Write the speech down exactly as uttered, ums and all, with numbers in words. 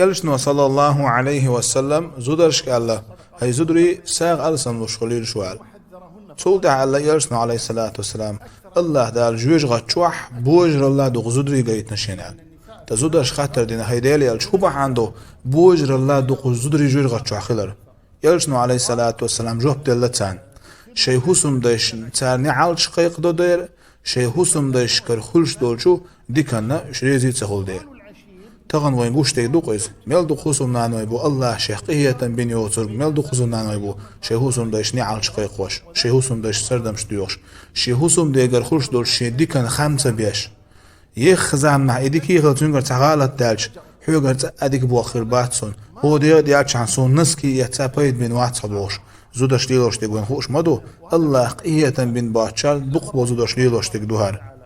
Элчано, саллаллаху Ӏалайхи ва саллам, зударшка аьлла: «ХӀай зударий, сагӀа алсамлуш хилийла шу», — аьлла. Цул тӀаьхьа аьлла Элчано, Ӏалайхиссалату вассалам: «АллахӀ Дала жоьжахати чохь божаралла дукха зударий гайтина шена», — аьлла. ТӀаккха зударша хаттар дина: «ХӀай Делан элча, хӀун бахьана ду божаралла дукха зударий жоьжахати чохь хилар?» Элчано, Ӏалайхиссалату вассалам, жоп делла царна: «Шайн хӀусамдайша царна неӀалт кхайкхадо дера, шайн хӀусамдайшкара хуьлуш долчу диканна уьш реза ца хуьлу дела». Тахана вайн гуш дерг ду-кх иза. Мел дукха хӀусамнаной бу АллахӀа шех къинхетам бина йоцург, мел дукха хӀусамнаной бу шайн хӀусамдайша неӀалт кхайкхош, шайн хӀусамдайша сардамаш доьхуш, шен хӀусамдегара хуьлуш долчу шен диканна хам ца беш. Ехха заманахь и дика хилла цуьнгара цхьа гӀалат даьлча, хьоьгара цкъа а дика боху хир бац суна. ХӀокху дегӀан тӀехь яьлчахьана суна носки эцна пайда бина вац хьо бохуш, зударша лелош дерг вайна хууш ма ду, АллахӀа къинхетам бина боцчарна дукхахболу зударша лелош дерг ду хӀара.